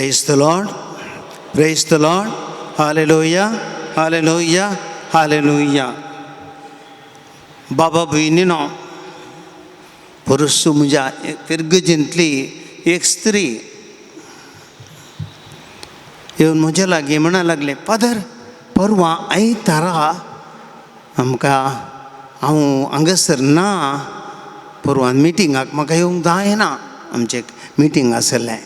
Praise the Lord, praise the Lord, hallelujah, hallelujah, hallelujah. बाबा भयणीनो, परसू म्हज्या फिर्गजेंतली एक स्त्री येवन म्हज्या लागीं म्हणा लागलें, फादर परवां आयतारा आमकां हांव हांगासर ना, परवां मिटिंगाक म्हाका येवंक जायना, आमचें मिटींग आसलें.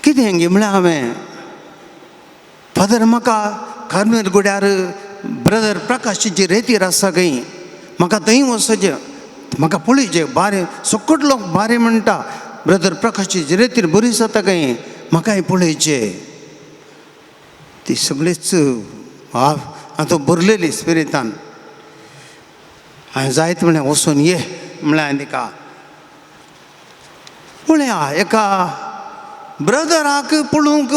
कितें गे म्हळ्यार हांवें, फादर म्हाका कार्मेल गुड्यार ब्रदर प्रकाशाची रेतीर आसा खंय, म्हाका थंय वचचें, म्हाका पळोवचें, बारें सकट लोक बारें म्हणटा, ब्रदर प्रकाशाची रेतीर बरी जाता खंय, म्हाकाय पळोवचें. ती सगळीच आतां भरलेली स्पिरितान. हांवें जायत म्हळें वचून ये म्हळें हांवें तिका. पळया एका ब्रदराक पळोवंक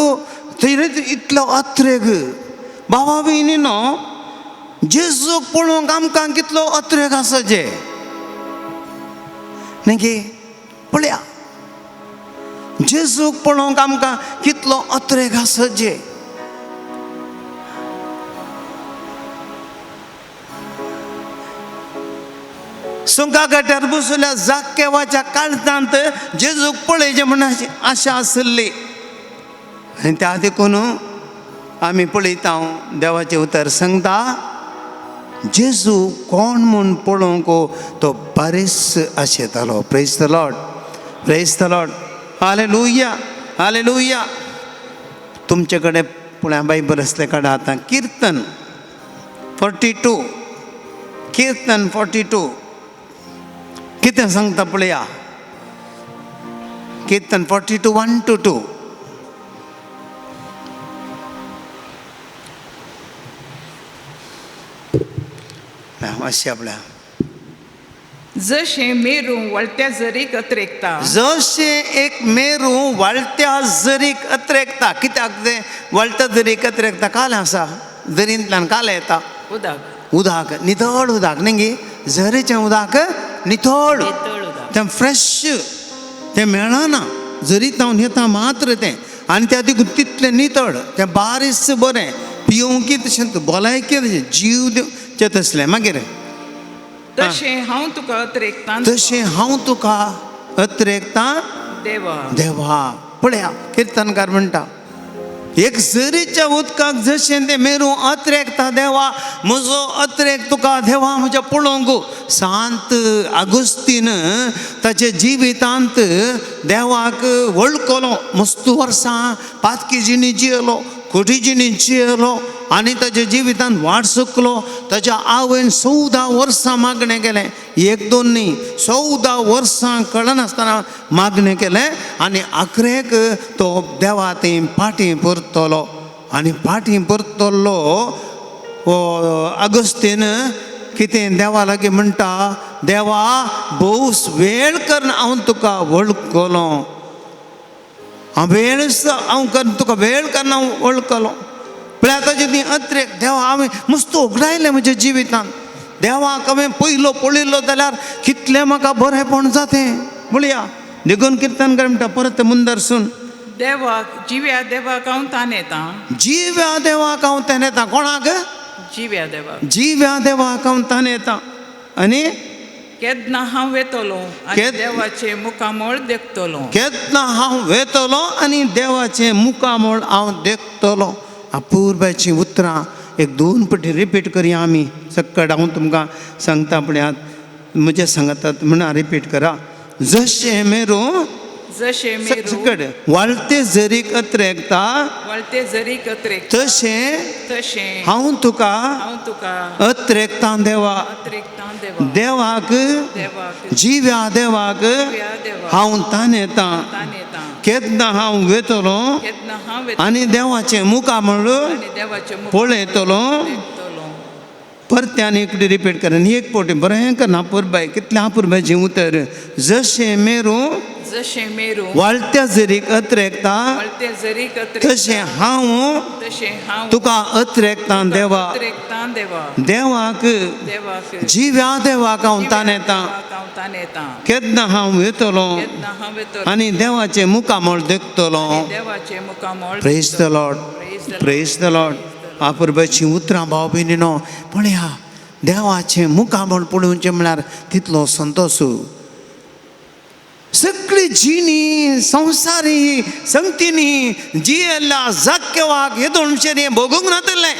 थंय इतलो अत्रेग. बाबा भयणीनो, जेजूक पळोवंक आमकां कितलो अत्रेग आसा जे न्ही. पळया जेजूक पळोवंक आमकां कितलो अत्रेग आसा जे. सुंका घाटार बसल्या जाक्केवाच्या काळजांत जेजूक पळयचें म्हण आशा आसली. आनी त्या देखून आमी पळयता, देवाचें उतर सांगता, जेजू कोण म्हूण पळोवंक तो बारीस आशेतालो. Praise the Lord, praise the Lord, hallelujah, hallelujah. तुमचे कडेन पळया बायबल आसलें काडा आतां. किर्तन 42, किर्तन 42 कितें सांगता पळया. किर्तन 42 1 to 2. मातशें आपल्या. जशें मेरू वळत्या जरीक अत्रेकता, जशें एक मेरू वाळत्या जरीक अत्रेकता. कित्याक तें वाळत्या जरीक अत्रेकता? कालें आसा, जरींतल्यान कालें येता. उदक. उदक नितळ उदक न्ही गे, झरेचें उदक नितळ. नितळ उदक. तें फ्रेश तें मेळना, जरीत हांव येता मात्र तें, आनी त्या देखून तितलें नितळ तें बारीस बरें पिवंकी, तशें भलायकी तशें जीव दिवचें तसलें. मागीर तशें हांव तुका अत्रेकता तशें हांव तुका अत्रेकता देवा. देवा. पळया किर्तनकार म्हणटा, एक झरीच्या उदकाक जशें तें मेरू अत्रेकता देवा, म्हजो अत्रेक तुका देवा म्हज्या पळोवंक. सांत आगुस्तीन ताच्या जिवितांत देवाक वळखलो. मस्त वर्सां पातकी जिणी जियेलो, खोटी जिणी जियेलो आनी ताच्या जिवितांत वाट चुकलो. ताच्या आवयन 14 वर्सां मागणें केलें, एक दोन न्ही, 14 वर्सां कळनासतना मागणें केलें आनी आखरेक तो देवा थंय फाटीं परतलो. आनी फाटीं परतलो अगस्तीन कितें देवा लागीं म्हणटा, देवा भोव वेळ करून हांव तुका वळखलो, हांव वेळ हांव कर तुका वेळ करून हांव वळखलो. पळय ताजी ती अत्रेक देवा हांवें मस्त उगडायलें म्हज्या जिवितांत. देवाक हांवें पयलो पळयलो जाल्यार कितलें म्हाका बरेंपण जातें पळया. देखून किर्तन कर म्हणटा परत मुंदरसून, देवाक जिव्या देवाक हांव तानेता. जिव्या देवाक हांव तानेता. कोणाक? जिव्या देवाक. जिव्या देवाक हांव तानेता. आनी केन्ना हांव वेतलो आनी देवाचें मुखामळ देखतलो. केन्ना हांव वेतलो आनी देवाचें मुखामळ हांव देखतलो. अपुरबायचीं उतरां एक दोन पटी रिपीट करया आमी सक्कड. हांव तुमकां सांगता पळयात, म्हजें सांगतात म्हणा रिपीट करा. जशें मेरू जशें मेरू सकड वाळते जरीक अत्रेकता, वळते जरीक अत्रेकता, तशें तशें हांव तुका हांव तुका अत्रेकता देवा. अत्रेकता देवा. देवाक देवाक जिव्या देवाक जिव्या देवाक हांव तानेता. तानेता. केन्ना हांव वेतलो केन्ना हांव वेतलो आनी देवाचें मुखामळ आनी देवाचें मुखामळ पळयतलो. देखतलो. परत्यान एक रिपीट कर आनी एक पावटी बरें कर अपुरबाय, कितलें अपुरबायचें उतर. जशें मेरू जशें मेरू वाळत्या जरीक अत्रेकता वळते जरीक अत्रेकता, तशें हांव तशें हांव तुका अत्रेकता देवा. अत्रेकता देवा. देवाक देवाक जिव्या देवाक हांव तानेता. देवाक हांव तानेता. केन्ना हांव येतलो केन्ना हांव येतलो आनी देवाचें मुखामळ देखतलो. आनी देवाचें मुखामळ Praise the Lord, praise the Lord. अपुरबायचीं उतरां भाव भयणीनो, पळया देवाचें मुखामळ पळोवचें म्हळ्यार तितलो संतोश. सगळी जिणी संवसारी संगतींनी जियेल्ल्या जाक्यवाक येदोळशें हें भोगूंक नातिल्लें.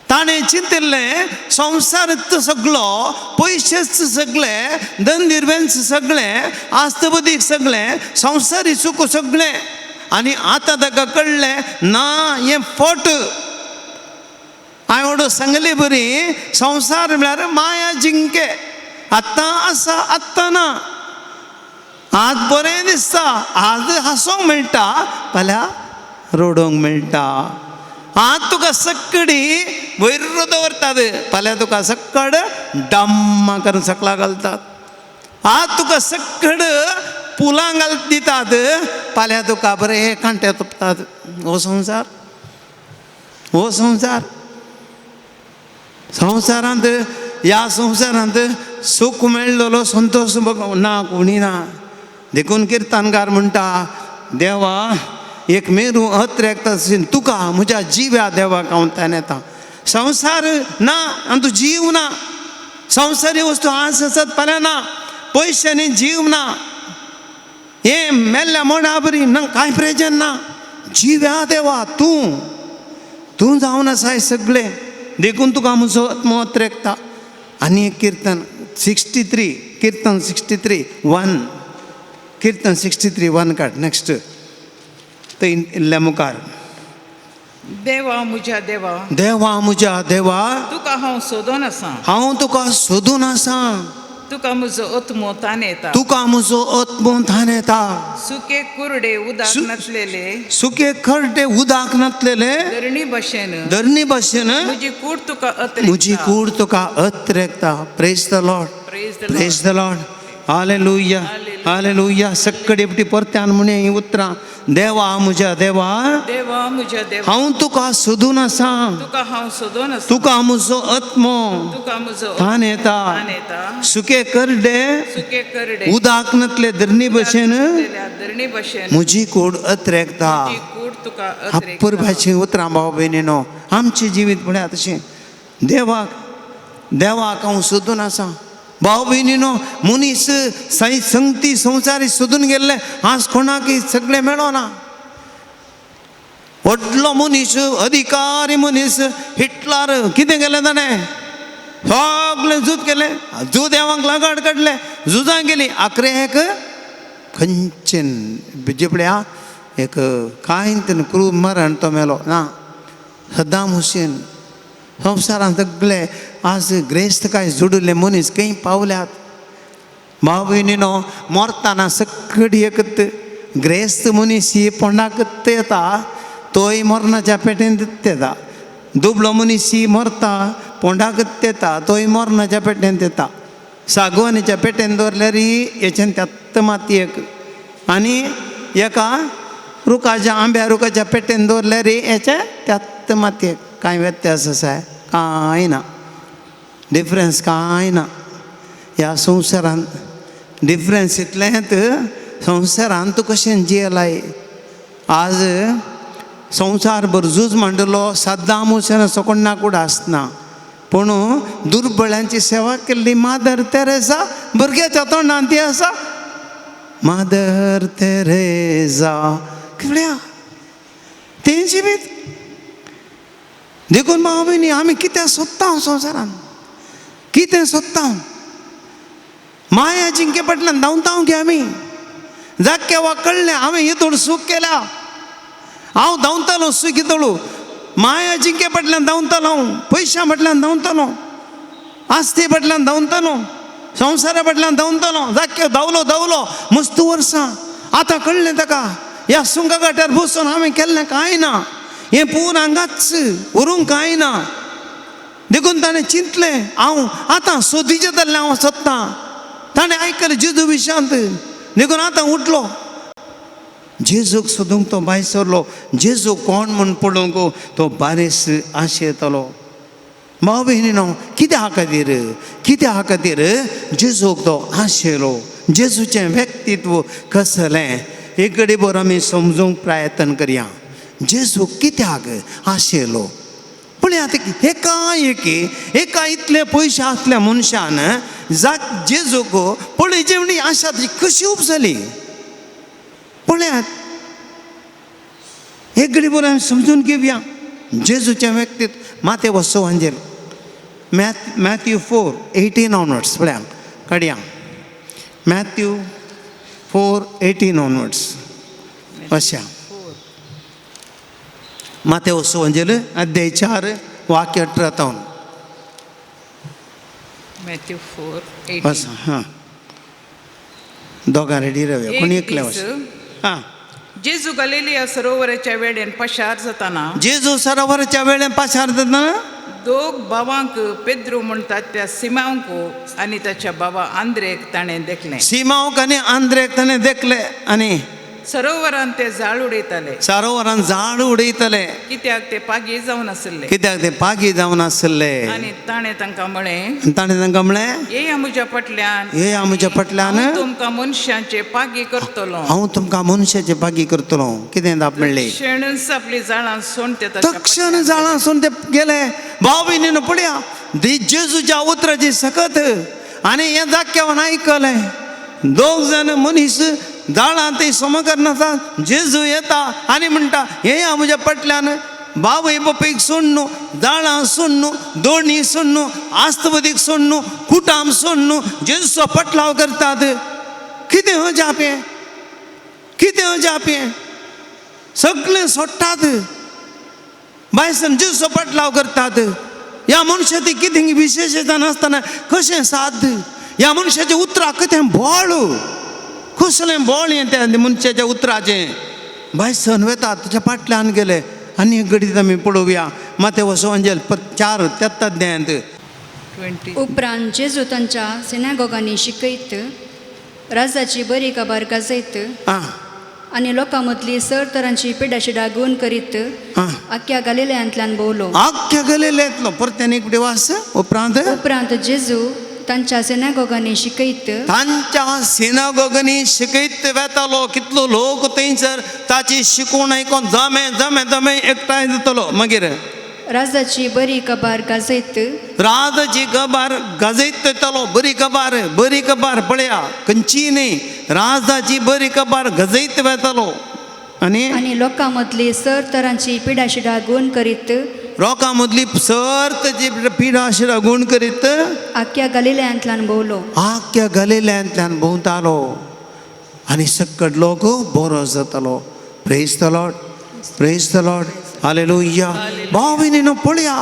ताणें चिंतिल्लें संवसारच सगलो, पयशेच सगळे, दंदिरवेंच सगळें, आस्तबुदीक सगळें, संवसारी सुख सगळें. आनी आतां ताका कळ्ळें ना हें फट. हांवें व्हडो सांगले बरी संवसार म्हळ्यार माया जिंके. आतां आसा आतां ना. आज बरें दिसता, आज हांसोंक मेळटा, फाल्यां रडोवंक मेळटा. आज तुका सक्कडी वयर दवरतात, फाल्यां तुका सक्कड डम्मा करून सकला घालतात. आज तुका सक्कड पुलां घाल दितात, फाल्यां तुका बरें कांटे तोपतात. हो संवसार, हो संवसार. संवसारांत, ह्या संवसारांत सूख मेळ्ळलो संतोश ना, कोणी ना. देखून किर्तनकार म्हणटा, देवा एक मेरू अत्रेकता तुका म्हज्या जिव्या देवाक हांव तानेता. संवसार ना आनी तूं जीव ना. संवसारी वस्तू आज आसत फाल्यां ना. पयशांनी जीव ना. हें मेल्ल्या मोडा बरी ना, कांय प्रयोजन ना. जिव्या देवा तूं, तूं जावन आसाय सगळें, देखून तुका म्हजो आत्मो अत्रेकता. आनी एक किर्तन 63, किर्तन 63:1, किर्तन 63:1 काड नेक्स्ट थंय इल्ल्या मुखार. देवा म्हज्या देवा, देवा म्हज्या देवा, तुका हांव सोदून आसा. हांव तुका सोदून आसा. तुका म्हजो आत्मो तानेता. तुका म्हजो आत्मो तानेता. सुके कुरडे उदक नासलेले, सुके खरडे उदक नासलेले, धरणी भशेन, धरणी भशेन म्हजी कूड तुका अत्रेकता. म्हजी कूड तुका अत्रेकता. Praise the Lord, praise the Lord. Hallelujah, hallelujah. सक्कडी एकटी परत्यान म्हणे हीं उतरां. देवा म्हज्या देवा, देवा म्हज्या देवा, हांव तुका सोदून आसा. तुका हांव सोदून आसा. तुका म्हजो आत्मो तुका म्हजो तानेता. तानेता. सुके करडे सुके करडे उदक नासले धरणी भशेन, धरणी भशेन, म्हजी कूड अत्रेकता. म्हजी कूड तुका अत्रेकता. अपुरबायचीं उतरां भाव भयणीनो, आमचें जिवीत म्हळ्यार तशें. देवाक, देवाक हांव सोदून आसा. भाव भयणीनो, मनीस संगती संवसारी सोदून गेल्ले आज कोणाकय सगळें मेळना. व्हडलो मनीस, अधिकारी मनीस हिटलर कितें केलें ताणें? सगळें झूज केलें, जुदेवांक लगाड काडलें, झुजां केलीं. आखरेक खंयचें जिपड्या एक कांय क्रूर मरण तो मेलो ना. सद्दाम हुसेन संवसारांत सगळे आज ग्रेस्त काय जोडिल्ले मनीस खंय पावल्यात. भाव भयणीनो, मरतना सक्कडी एकत ग्रेस्त मनीस ही पोंडाकत येता, तोय मरणाच्या पेटेंत येता. दुबळो मनीस ही मरता पोंडाकत येता, तोय मरणाच्या पेटेंत येता. सागवानीच्या पेटेन दवरल्यार हेच्यान त्यात माती एक, आनी एका रुखाच्या आंब्या रुखाच्या पेटेन दवरल्यार हेच्या त्यात मातयेक. कांय व्यत्यास आसा? कांय ना. डिफरन्स कांय ना ह्या संवसारांत. डिफरन्स इतलेंच, संवसारांत तूं कशें जियेलाय. आज संवसार भर झूज मांडलो, सद्दाम हुसेन असो कोणाक आसना, पूण दुर्बळ्यांची सेवा केल्ली मादर तेरेजा भुरग्याच्या तोंडान ती आसा मादर तेरेजा. कितल्या तें जिवीत. देखून भाव भयणी, आमी कितें सोदता संवसारान? कितें सोदता? माया जिंके फाटल्यान धांवता गे आमी. जाक्या कळ्ळें हांवें येदोळ सूख केल्या, हांव धांवतालो सूख येदोळू. माया जिंके फाटल्यान धांवतालो हांव, पयशां फाटल्यान धांवतालो, आस्ती फाटल्यान धांवतालो, संवसारा फाटल्यान धांवतालो. जाक्यो धांवलो धांवलो मस्त वर्सां. आतां कळ्ळें ताका ह्या सुंगा घाटार बसून हांवें केल्लें कांय ना, हें पूर हांगाच उरूंक कांय ना. देखून ताणें चिंतलें हांव आतां सोदीचें जाल्लें हांव सोदतां. ताणें आयकलें जेजू विशांत, देखून आतां उठलो जेजूक सोदूंक तो भायर सरलो. जेजू कोण म्हूण पळोवंक तो बारीस आशेतालो. भाव भयणीनो, कित्या खातीर, कित्या खातीर जेजूक तो आशेलो? जेजूचें व्यक्तित्व कसलें एक घडी भर आमी समजूंक प्रयत्न करया. जेजू कित्याक आशेलो? पळयात, एका एकी एका इतले पयशे आसल्या मनशान जा जेजूक पळय जेवणी आशा ती कशी उपजली पळयात. एक घडी भर आमी समजून घेवया जेजूचें व्यक्तित्व. माते वसो अंजेल मॅथ्यू 4:18 ऑनवर्ड्स पळया काडया. मॅथ्यू 4:18 ऑनवर्ड्स अशा. माते वसो अंजेल अध्याय 4 वाक्य 18 तावन. मॅथ्यू 4:18. बस हां, दोगां रेडी रावया, कोणी एक एकले दीस वच. हां. जेजू गलिलिया सरोवराच्या वेळेन पशार जाताना, जेजू सरोवराच्या वेळेन पाशार जातना, दोग भावांक पेद्रू म्हणटात त्या सिमांवक आनी ताच्या बाबा आंद्रेक ताणें देखलें. सिमांवक आनी आंद्रेक ताणें देखले आनी सरोवरान ते जाळ उडयताले. सरोवरान झाड उडयतले. कित्याक ते पागी जावन आशिल्ले. कित्याक ते पागी जावन आसले. आनी ताणें तांकां म्हळें, आनी ताणें तांकां म्हणलें, येया म्हज्या फाटल्यान, येया म्हज्या फाटल्यान, हांव तुमकां मनशांचे पागी करतलो. हांव तुमकां मनशाचे पागी करतलो. कितें जाप मेळ्ळी? क्षणच आपली जाळां सोडून ते ताच्या तक्षण फाटल्यान जाळां सून ते गेले. भाव भयणीनो पळया, दी जेजूच्या उतराची सकत आनी हें जाक्यावन आयकलें. दोग जाण मनीस जाळां ते सम करनासता जेजू येता आनी म्हणटा येया म्हज्या फाटल्यान. बावय बापूयक सोडनु, जाळां सोडनु, दोणी सोडनु, आस्तबदीक सोडनु, कुटाम सोडनु जेजूचो पटलाव करतात. कितें अजाप हें? कितें अजाप हें? सगळें सोडटात, बायसन जेजूचो पटलाव करतात. ह्या मनशाची कितें विशेशता नासतना कशें साध्य? ह्या मनशाचें उतराक कितें बळ, कसलें बळ हें त्या मनशाच्या उतराचें? बायसन वेतात, ताच्या फाटल्यान गेले. आनी एक घडीत आमी पळोवया माते वसो अंजेल 4 त्याच अध्यायांत. 20. उपरांत जेजू तांच्या सिनागोगांनी शिकयत, राजाची बरी खबर गाजयत आनी लोकां मदली सर तरांची पिडाशिडा गुण करीत आख्या गालिलयांतल्यान भोंवलो. आख्ख्या गलेलेंतलो परत्यान एक वास. उपरांत, उपरांत जेजू तांच्या सिनागोगांनी शिकयत, तांच्या सिनागोगांनी शिकयत वेतालो. कितलो लोक थंयसर ताची शिकवण आयकोन जमे जमे जमे एकठांय जातलो. मागीर राजाची बरी खबर गाजयत, राजाची खबर गाजयत येतालो. बरी खबर, बरी खबर पळया, खंयची न्ही, राजाची बरी खबर गजयत वेतालो आनी आनी लोकां मदली सर तरांची पिडाशिडा गुण करीत, लोकां मदली सर ताची पिडा शिडा गुण करीत आख्या गालिलयांतल्यान भोंवलो. आख्या गलेल्यांतल्यान भोंवतालो आनी सक्कड लोक बरो जातालो. Praise the Lord, praise the Lord, hallelujah. भाव भयणीनो पळया,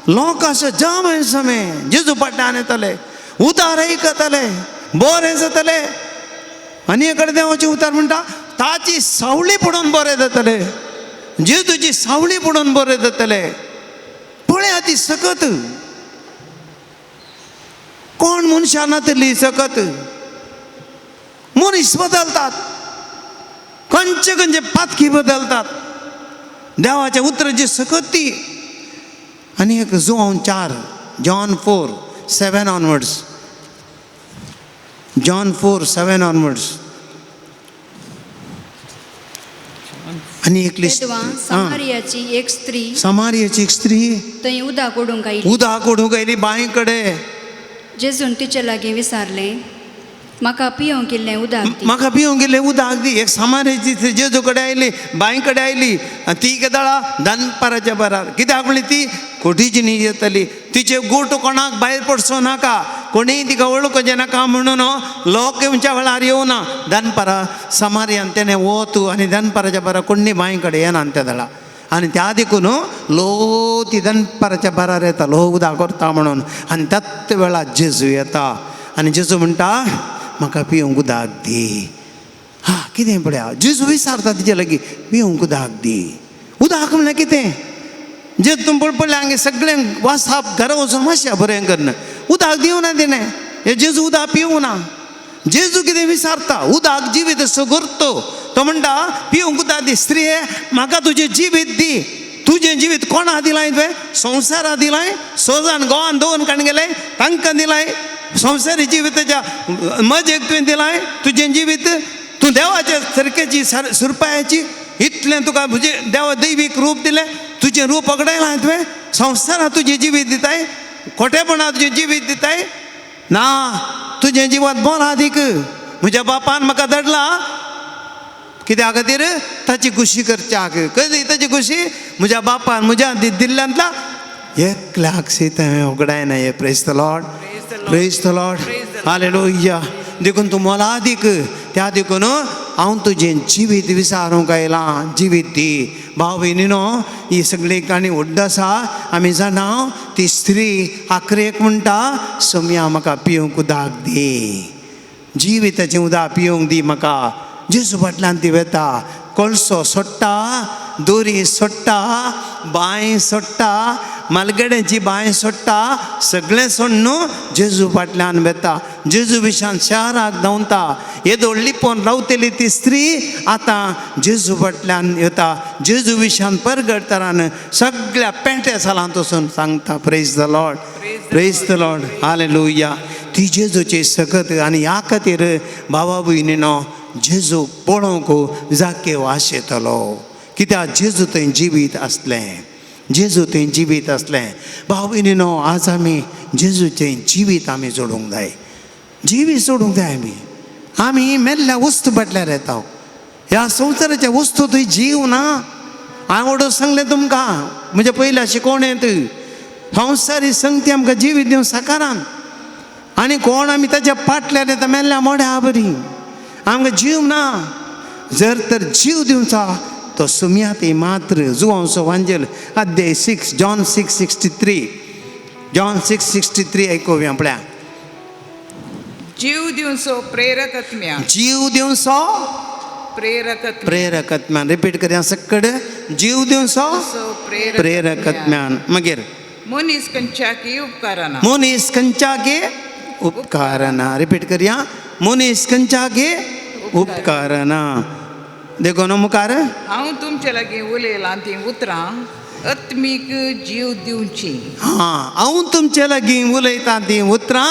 लोक अशे जमे जमे जेजू फाटल्यान येताले, उतार आयकताले, बरें जाताले. आनी एक कडेन देवाचें उतार म्हणटा ताची सावळी पडून बरें जातले, जेजूची सावळी पडून बरें जातले. पळया ती सकत, कोण मनशां नातली सकत. मनीस बदलतात, खंयचे खंयचे पातकी बदलतात, देवाच्या उतराची सकत ती. आनी एक Joao 4, John 4:7 onwards, John 4:7 onwards. आनी एकली तेदवां समारियाची एक स्त्री समारियाची एक स्त्री थंय उदक ओडूंक आयली. उदक ओडूंक आयली बांय कडेन. जेजून तिचे लागीं विचारलें, म्हाका पिवंक इल्लें उदक दी. म्हाका पिवंक इल्लें उदक दी. एक समारियाची स्त्री जेजू कडेन आयली, बांय कडेन आयली. आनी ती केदळा दनपाराच्या बरार. कित्याक म्हणली ती कोटीची न्ही येतली, तिचे गोट कोणाक भायर पडचो नाका, कोणीय तिका वळखुचें नाका म्हणून लोक येवच्या वेळार येवना. दनपारा समारियान तेणें वत आनी दनपाराच्या बरार कोण्णी बांय कडेन येना त्या दळा. आनी त्या देखून लो ती दनपाराच्या बरार येता, लो उदक करता म्हणून. आनी त्याच वेळार जेजू येता आनी जेजू म्हणटा म्हाका पिवंक उदक दी. हा कितें पळया, जेजू विचारता तिचे लागीं पिवंक उदक दी. उदक म्हणल्यार कितें? जे तूं पळपडलें हांगे सगळें वासाप घरा वचून मातशें बरें करना उदक दिवना तिणें हे जेजू उदक पिवना. जेजू कितें विचारता उदक जिवीत सगुरतो तो म्हणटा पिवंक उदक दी स्त्रिये म्हाका तुजें जिवीत दी. तुजें जिवीत कोणा दिलाय तुवें? संवसारा दिलाय, सोजान गोवान दवरून काण गेले तांकां दिलाय, संवसारी जिविताच्या मजेक तुवें दिलाय तुजें जिवीत. तूं देवाच्या सारकेची सुरपायाची इतलें तुका तुजें देवा दैवीक रूप दिलें, तुजें रूप पकडायलां तुवें. संवसारा तुजें जिवीत दिताय, खोटेपणा तुजें जिवीत दिताय ना. तुजें जिवात मोलादीक म्हज्या बापान म्हाका धाडला कित्या खातीर? ताची खुशी करच्याक. कधी ताची खुशी? म्हज्या बापान म्हज्या दिल्ल्यांतला एकल्याक सीत हांवें उगडायना. हे praise the Lord, praise the Lord, hallelujah. देखून तूं मोलादीक, त्या देखून हांव तुजें जिवीत विचारूंक आयलां. जिवीत दी. भाव भयणीनो, ही सगळी काणी व्हड आसा. आमी जाणा ती स्त्री आखरेक म्हणटा सोम्या म्हाका पिवंक उदक दी, जिविताचें उदक पिवंक दी म्हाका. जेजू फाटल्यान ती वेता, कोळसो सोडटा, दोरी सोडटा, बांय सोडटा, मालगड्याची बांय सोडटा, सगळें सोडून जेजू फाटल्यान वेता. जेजू विशान शाराक धांवता. येदोळ लिपोवन रावतली ती स्त्री आतां जेजू फाटल्यान येता. जेजू विशान परगडतरान सगळ्या पेंटे सालांत वचून सांगता praise the Lord, praise the Lord, hallelujah. ती जेजूची सकत. आनी ह्या खातीर बाबा भयणीनो जेजू पळोवंक जाकेव आशेतलो कित्याक जेजू थंय जिवीत आसलें, जेजू थंय जिवीत आसलें. भाव भयणीनो, आज आमी जेजूचें जिवीत आमी जोडूंक जाय, जिवीत जोडूंक जाय. आमी आमी मेल्ल्या वस्तू फाटल्यार येता. ह्या संवसाराच्या वस्तू थंय जीव ना. हांवें ओडो सांगलें तुमकां म्हज्या पयल्या शिकवणेंत, संवसारी संगती आमकां जिवीत दिवंक साकारान आनी कोण आमी ताच्या फाटल्यार येता मेल्ल्या मोड्या बरी आमकां जीव ना. जर तर जीव दिवचा तो सुमयाती मात्र. जुवांचो वांजेल अध्याय 6, जॉन 6:63, जॉन 6:63 आयकुया पळया. जीव दिवचो प्रेरक आत्म्या, जीव दिवचो प्रेरक आत्म्या, प्रेरक आत्म्यान. रिपीट करया सकड. जीव दिवचो प्रेरक आत्म्यान. मागीर मनीस खंयच्याकी उपकारना, मनीस खंयच्याकी उपकारना. रिपीट करया, मनीस खंयच्याकी उपकारना. देखून मुखार हांव तुमचे लागीं उलयलां तीं उतरां आत्मीक जीव दिवची. हां, हांव तुमचे लागीं उलयतां तीं उतरां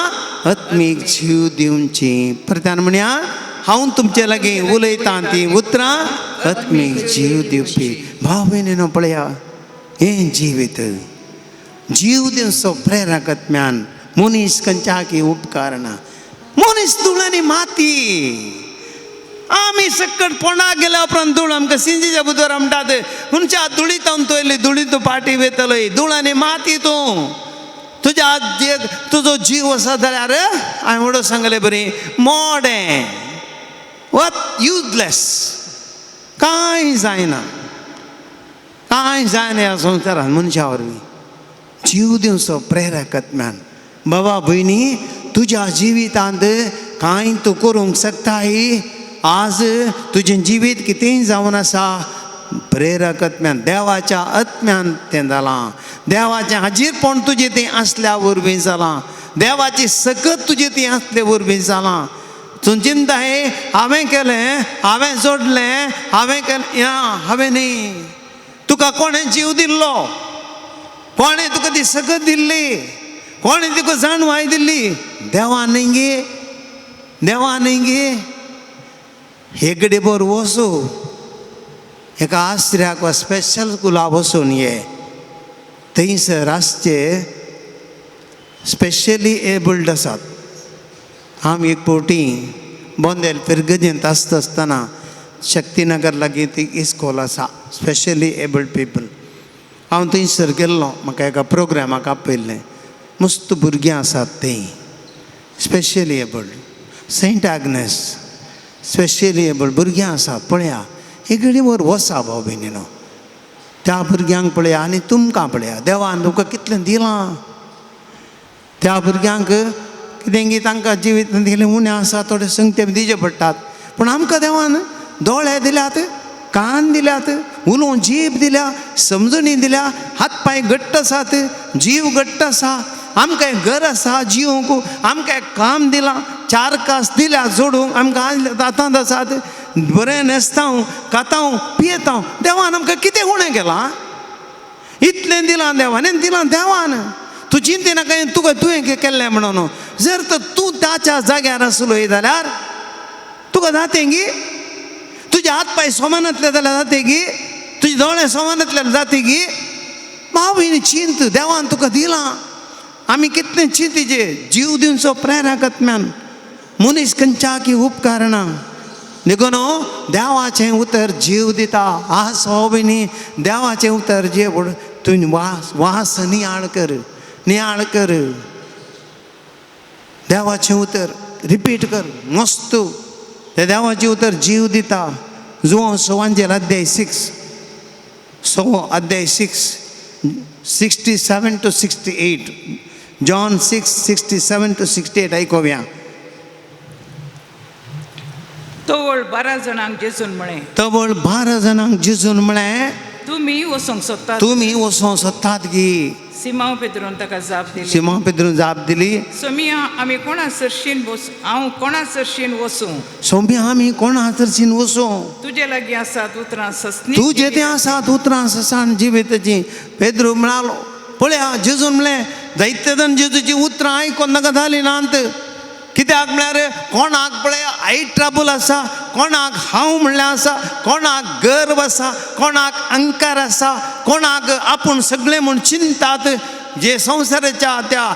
आत्मीक जीव दिवची. परत्यान म्हणया, हांव तुमचे लागीं उलयतां तीं उतरां आत्मीक जीव दिवपी. भाव भयणीनो पळया, हें जिवीत जीव दिवचो प्रेरक आत्म्यान. मनीस खंयच्याकी उपकारना. मनीस धूळ आनी माती. आमी सकट पोंडाक गेल्या उपरांत धूळ आमकां सिंजीच्या बुधवार म्हणटात खंयच्या धुळींत तूं येयली, धुळी तूं पाटी वेतलोय. धूळ आनी माती तूं. तुज्या जे तुजो जीव आसा जाल्यार हांवें व्हडो सांगलें बरी मोडें वत युजलेस, कांय जायना, कांय जायना ह्या संवसारांत मनशा वरवीं. जीव दिवचो प्रेरक आत्म्यान. बाबा भयणी, तुज्या जिवितांत कांय तूं करूंक शकताय. आज तुजें जिवीत कितेंय जावन आसा प्रेरक आत्म्यान, देवाच्या आत्म्यान तें जालां. देवाचें हाजीरपण तुजें तें आसल्या वरवीं जालां. देवाची सकत तुजें तें आसले वरवीं जालां. तूं चिंता हे हांवें केलें, हांवें जोडलें, हांवें केलें, हांवें न्ही. तुका कोणें जीव दिल्लो? कोणें तुका ती सकत दिल्ली? कोणें तुका जाणवाय दिल्ली? देवान न्ही गे, देवान न्ही गे. हेगडे बर वचू एका आसऱ्याक वा स्पेशल स्कुला वचून ये, थंयसर आसचे स्पेशली एबल्ड आसात. आमी एक फावटी बोंदेल फिरगजेंत आसता आसतना शक्तीनगर लागीं ती इस्कोल आसा स्पेशली एबल्ड पिपल. हांव थंयसर गेल्लो, म्हाका एका प्रोग्रामाक आपयल्लें. मस्त भुरगीं आसात थंय specially abled. Saint Agnes specially abled भुरगीं आसात. पळया एक घडी वर वसा भाव भयणीनो, त्या भुरग्यांक पळया आनी तुमकां पळया. देवान तुमकां कितलें दिलां. त्या भुरग्यांक कितें की तांकां जिवीत दिलें उणें आसा, थोडे संगते दिवचे पडटात. पूण आमकां देवान दोळे दिल्यात, कान दिल्यात, उलोवंक जीब दिल्या, समजणी दिल्या, हात पांय घट्ट आसात, जीव घट्ट आसा, आमकां एक घर आसा जिवंक, आमकां एक काम दिलां, चार कास दिल्या जोडूंक, आमकां दातांत आसात, बरें न्हेसता, खाता, पियेता. देवान आमकां कितें उणें केलां? इतलें दिलां देवान, दिलां देवान. तूं चिंती नाका तुका तुवें केल्लें म्हणून. जर तर तूं ताच्या जाग्यार आसलो जाल्यार तुका जातें गी? तुजे हात पांय सोमानातले जाल्यार जाते गी? तुजे दोळे सोमानातले जाते गी? भाव भयणी चिंत, देवान तुका दिलां. आमी कितलें चिंतीचे जीव दिवचो प्रेरक आत्म्यान मनीस खंयच्याकी उपकारना. देखून देवाचें उतर जीव दिता. आस भाव भयणी, देवाचें उतर जे तूं वास वास नियाळ कर, नियाळ कर. देवाचें उतर रिपीट कर मस्त. ते देवाचें उतर जीव दिता. जुवांव सवांजेल अध्याय 6, सवो अध्याय 6, 67 to 68. John 6, 67 to 68 आयकोया. तवळ 12 जाणांक जेजून म्हळें, तवळ 12 जाणांक जेजून म्हळें, तुमी वचूंक सोदतात? तुमी वचोंक सोदतात गी? सिमांव पेद्रून ताका जाप दिली, सिमांव पेद्रून जाप दिली, सोमिया, आमी कोणा सरशीन वचूं? हांव कोणा सरशीन वचूं? सोम्या, आमी कोणा सरशीन वचूं? तुजे लागीं आसात उतरां ससनी तुजे तें आसात उतरां ससान जिविताची. पेद्रू म्हणालो, पळया, जेजून म्हणलें, जायते जाण जेजूची उतरां आयकोन नाका जालीं नात. कित्याक म्हळ्यार कोणाक पळय I trouble आसा, कोणाक हांव म्हणल्यार आसा, कोणाक गर्व आसा, कोणाक अहंकार आसा, कोणाक आपूण सगळें म्हूण चिंतात, जे संवसाराच्या त्या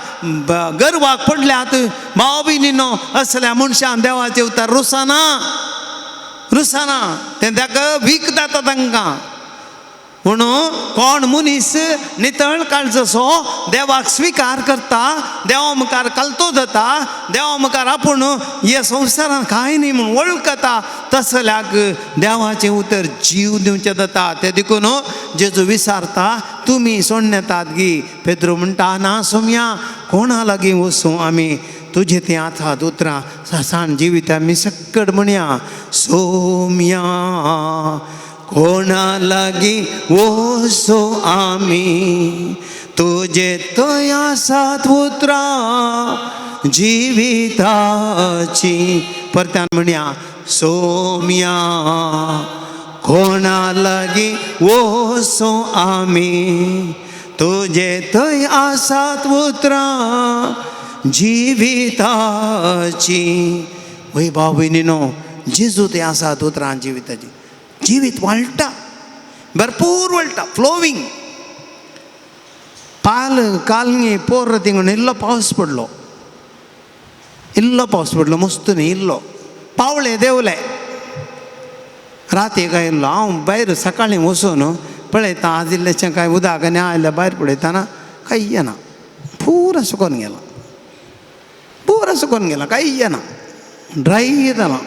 गर्वाक पडल्यात. भाव भयणीनो, असल्या मनशान देवाचें उतर रुसाना, रुसाना. तें ताका वीक जाता तांकां. म्हणून कोण मनीस नितळ काळजसो देवाक स्विकार करता, देवा मुखार कलतो जाता, देवा मुखार आपूण हे संवसारांत कांय न्ही म्हूण वळखता, तसल्याक देवाचें उतर जीव दिवचें जाता. तें देखून जेजू विचारता, तुमी सोडून गी? पेद्रू म्हणटा, ना सोमया, कोणा लागीं वचूं आमी? तुजें तें आसात उतरां सासान जिवीत. आमी सक्कड म्हणया, सोम्या, कोणा लागीं वचूं आमी? तुजे थंय आसात उतरां जिविताची. परत्यान म्हणया, सोम्या, कोणा लागीं वचूं आमी? तुजे थंय आसात उतरां जिविताची. वय भाव भयणीनो, जेजू ते आसात उतरां जिविताची. जिवीत वाळटा, भरपूर वळटा, फ्लोवींग. पाल कालंगी पोर थिंगून इल्लो पावस पडलो, इल्लो पावस पडलो, मस्त न्ही, इल्लो पावळे देंवले. राती काय इल्लो हांव भायर सकाळीं वचून पळयता, आज इल्लेशें कांय उदक आनी आयलें. भायर पळयतना कांय येना, पुरा सुकोन गेलां, पुरा सुकोन गेलां, कांय येना, ड्राय जालां.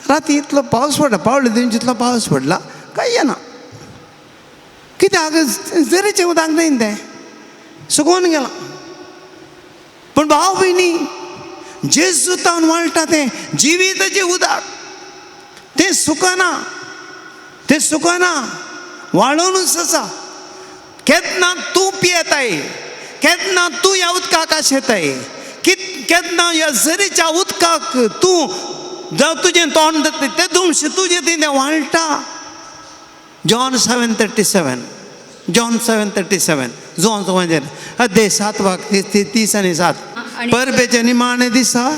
राती इतलो पावस पडला, पावळे दिवचे इतलो पावस पडला, कांय येना. कित्याक? जरीचें उदक न्ही, तें सुकोन गेलां. पूण भाव भयणी, जेजूतान वाळटा तें जिविताचें उदक, तें सुकना, तें सुकना, वाळोनूच आसा. केन्ना तूं पियेताय, केन्ना तूं ह्या उदकाक आशेताय, केन्ना ह्या झरीच्या उदकाक तूं जावं तुजें तोंड जाता, तें दुमशें तुजें तें वाळटा. John 7:37, John 7:37, John अध्याय 7 वाक 37. आणि परबेच्या निमाणे दिसा,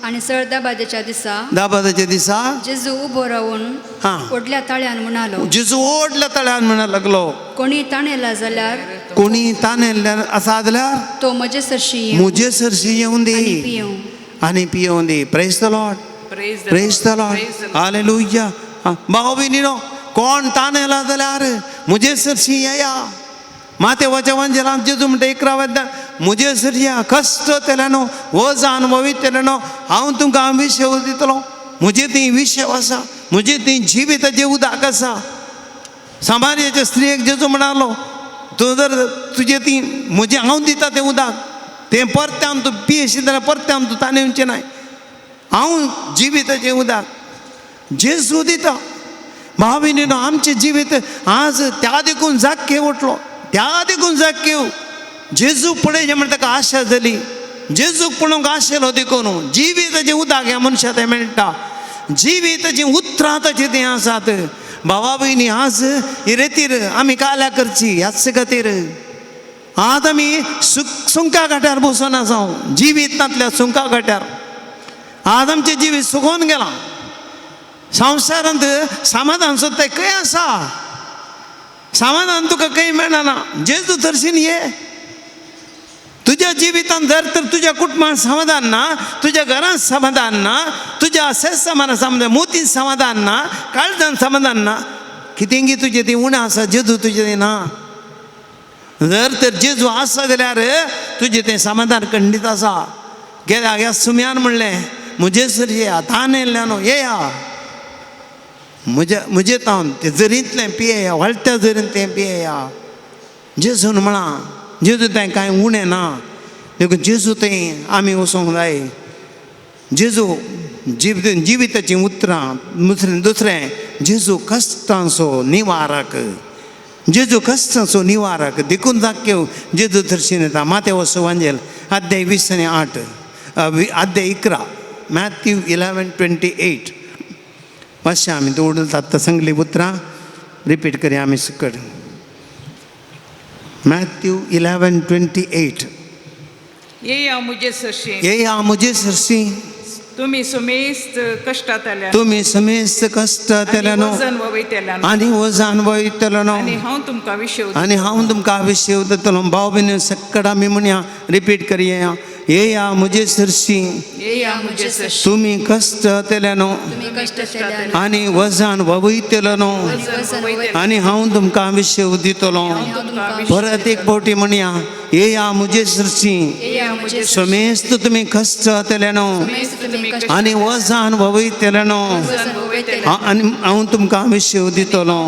आणि सळ दबाज्याच्या दिसा, दबाज्याच्या दिसा, जेजू उभो रावून व्हडल्या ताळ्यान म्हणालो, जेजू व्हडल्या तळ्यान म्हणा लागलो, कोणी ताणेला जाल्यार, कोणी तानेल्ल्या आसा जाल्यार, तो म्हजे सरशी येवं म्हजे सरशी येवन आनी दी पियेवं. आनी पियोवन दी. Praise the Lord. Praise the Praise the Lord. Lord. Praise the Lord. Hallelujah. भाव भयणीनो, कोण तानेला जाल्यार म्हजे सरशी येया. मातेवाच्या वांजेलांत जेजू म्हणटा 11 अध्याय, म्हजे सरशी या, कश्ट तेल्यानो, वजान ववितेल्यानो, हांव तुमकां विशेव दितलो. म्हजे ती विशेव आसा, म्हजे ती जिविताचें उदक आसा. सामारियाच्या स्त्रियेक जेजू म्हणालो, तूं जर तुजें ती म्हजें हांव दिता तें उदक, तें परत्यान तूं पियेशी जाल्यार परत्यान तूं ताणें नाय. हांव जिविताचें उदक जेजू दिता. भाव भयणीनो आमचें जिवीत आज त्या देखून जाक्केव उठलो, त्या देखून जाक्केव जेजू पळय म्हण ताका आशा जाली, जेजूक पळोवंक आशेलो देखून जिवीताचें उदक ह्या मनशा तें मेळटा, जिवीताचीं उतरां ताचीं तीं आसात. भावा भयणी आज ही रेतीर आमी काल्या करची ह्याच खातीर आज आमी सुंका घाट्यार बसून आसा, जिवितांतल्या सुंका घाट्यार आज आमचें जिवीत सुकोवन गेलां. संवसारांत समाधान सोदताय खंय आसा? समाधान तुका खंय मेळना. जेजू थरशीन ये तुज्या जिवितांत जर तर तुज्या कुटुंबान समाधान ना, तुज्या घरांत समाधान ना, तुज्या सेसामान समाधान, मोतीन समाधान ना, काळजान समाधान ना, कितेंगी तुजें ती उणें आसा, जेजू तुजें तें ना. जर तर जेजू आसा जाल्यार तुजें तें समाधान खंडीत आसा. गेल्या ह्या सुम्यान म्हणलें म्हजे सर येया, तान येयल्ल्या न्हू येया म्हज्या म्हजे तावन तें जरींतलें पियेया, व्हळट्या जरींतलें पियेया. जेजून म्हळां जेजू तें कांय उणें ना, देखून जेजू थंय आमी वचोंक जाय. जेजू जिविताचीं उतरां. दुसरें जेजू कश्टांचो निवारक, जेजू कश्टांचो निवारक. देखून दाखय जेजू दर्शन येता. मातेव सुवांजेल अध्याय 20 आनी 8, अध्याय 11, मॅथ्यू 11:28. मातशें आमी दवरून आत्तां सांगली उतरां रिपीट करया आमी सकट. मॅथ्यू 11:28. येया म्हजे सरशी, येया म्हजे सरशी, तुमी समेस्त कश्टांतल्यान, तुमी समेस्त कश्टांतल्यान वजन वयतल्यान आनी वजन वयतलो आनी हांव तुमकां विशेव आनी हांव तुमकां विशेव दितलो. भाव भयणी सकट आमी म्हणया, रिपीट करया. येया म्हजे सरशी, येया म्हजे सरशी, तुमी कश्टांतल्यान आनी वजन वयतलो आनी हांव तुमकां विशेव दितलो. परत एक फावटी म्हणया, येया म्हजे सरशी, समेस्त तुमी कश्टांतल्यान आनी वजन वयतल्यान आनी हांव तुमकां विशेव दितलो.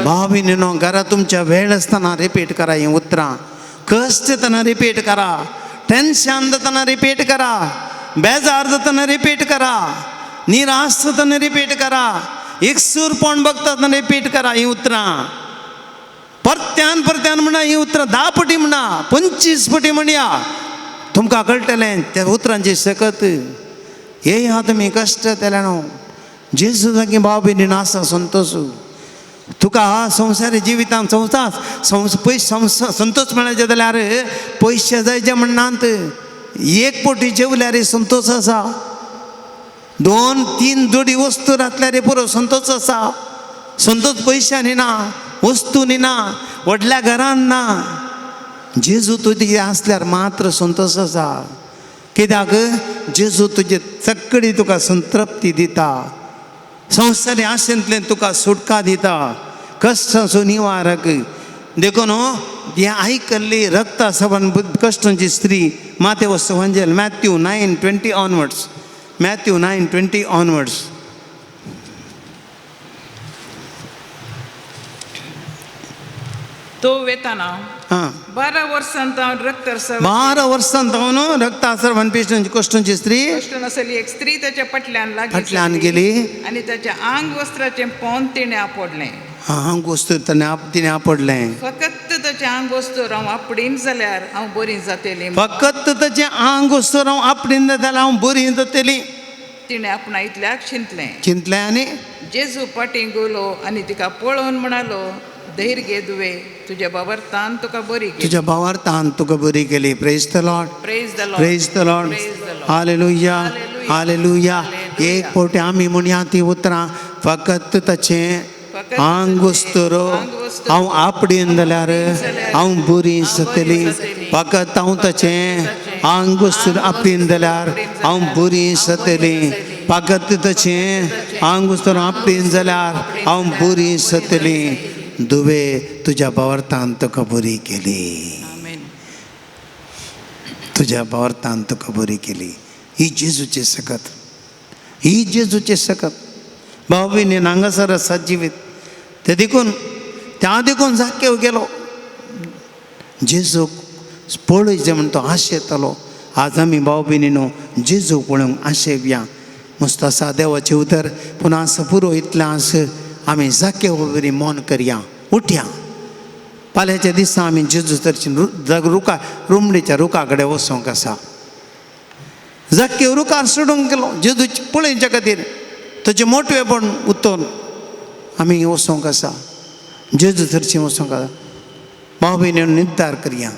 भाव भयणीनो घरा तुमच्या वेळ आसतना रिपीट करा हीं उतरां. कश्ट येतना रिपीट करा, टेन्शन जातना रिपीट करा, बेजार जातना रिपीट करा, निराश जातना रिपीट करा, एकसूरपण बघता रिपीट करा हीं उतरां. परत्यान परत्यान म्हणा हीं उतरां, 10 पटी म्हणा, 25 पटी म्हणया, तुमकां कळटलें त्या उतरांची शकत. हे हा तुमी कश्ट जातले न्हू. जेजू जागी भाव भयणीन आसा संतोश तुका संवसारी जिवितांत संवसार पयशे संतोश मेळचे जाल्यार पयशे जायचे म्हणनात. एक पोटी जेवल्यार संतोश आसा, 2-3 जोडी वस्तू घातल्यार पुरो संतोश आसा. संतोश पयशांनी ना, वस्तूंनी ना, व्हडल्या घरान ना. जेजू तुजे आसल्यार मात्र संतोश आसा. कित्याक जेजू तुजे सगळी तुका संतृप्ती दिता, संवसारी आशेंतल्यान तुका सुटका दिता, कश्टांचो निवारक. देखून हें आयकल्ली रक्ता सवन कश्टांची स्त्री मातेव सुवांजेल मॅथ्यू 9:20 ऑनवर्ड्स, मॅथ्यू 9:20 ऑनवर्ड्स. तो वेताना 12 वर्सां तावन रक्तस्राव, 12 वर्सां तावन रक्तास्राव कश्टांची स्त्री कश्ट नासली एक स्त्री ताच्या फाटल्यान लागीं फाटल्यान गेली आनी ताच्या आंग वस्त्राचें पोंद तिणें आपडलें. आंग वस्तू तिणें आपडलें. फकत ताचें आंग वस्तूर हांव आपडीन जाल्यार हांव बरी जातली, फकत ताचें आंग वस्तूर हांव आपडीन जाल्यार हांव बरी जातली. तिणें आपणा इतल्याक चिंतलें चिंतलें आनी जेजू फाटीं गेलो आनी तिका पळोवन म्हणालो, धैर्य घे दुवे, तुज्या भावार्थान तुका बरी केली, तुज्या भावार्थान तुका बरी केली. Praise the Lord, praise the Lord, praise the Lord, hallelujah, hallelujah. एक फावटी आमी म्हणया ती उतरां, फकत ताचें आंग वस्तूर हांव आपडीन जाल्यार हांव बरी जातली, फकत हांव ताचें आंग वस्तूर आपडीन जाल्यार हांव बरी जातली, फकत ताचें आंग वस्तूर आपडीन जाल्यार हांव बरी जातली. दुवे तुज्या भावार्थान तुका बरी केली, तुज्या भावार्थान तुका बरी केली. ही जेजूची सकत, ही जेजूची सकत. भाव भयणी हांगासर आसा जिवीत ते देखून त्या देखून जाक्केव गेलो जेजूक पळयचें म्हण तो आशेतालो. आज आमी भाव भयणीनो जेजूक पळोवंक आशेवया. मस्त आसा देवाचें उतर पुना पुरो इतलें आमी जाके बरी मन करया उठया. फाल्यांच्या दिसा आमी जेजू चर्चीन रुखा रुमडीच्या रुखा कडेन वचोंक आसा. जाके रुखार सोडूंक गेलो जेजू पळोवच्या खातीर ताचें मोटवेपण उतोवन आमी वचोंक आसा. जेजू चर्चीन वचोंक आसा. भाव भयणी निर्धार करया.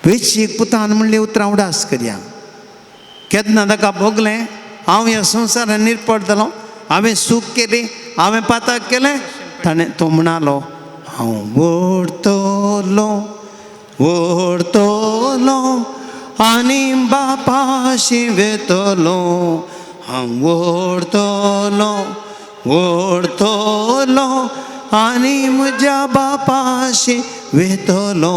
वेशीक पुतान म्हणली उतरां उडास करया. केन्ना ताका भोगलें हांव ह्या संवसारान निरपड जालो, हांवें सूख केली, हांवें पाताक केलें. ताणें तो म्हणालो हांव व्हडतलो व्हडतलो आनी बापाशी वेतलो. हांव व्हडतलो व्हडतलो आनी म्हज्या बापाशी वेतलो.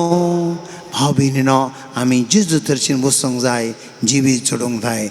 भाव भयणीनो आमी जेजू चर्चीन वचूंक जाय, जिवीत चडोवंक जाय.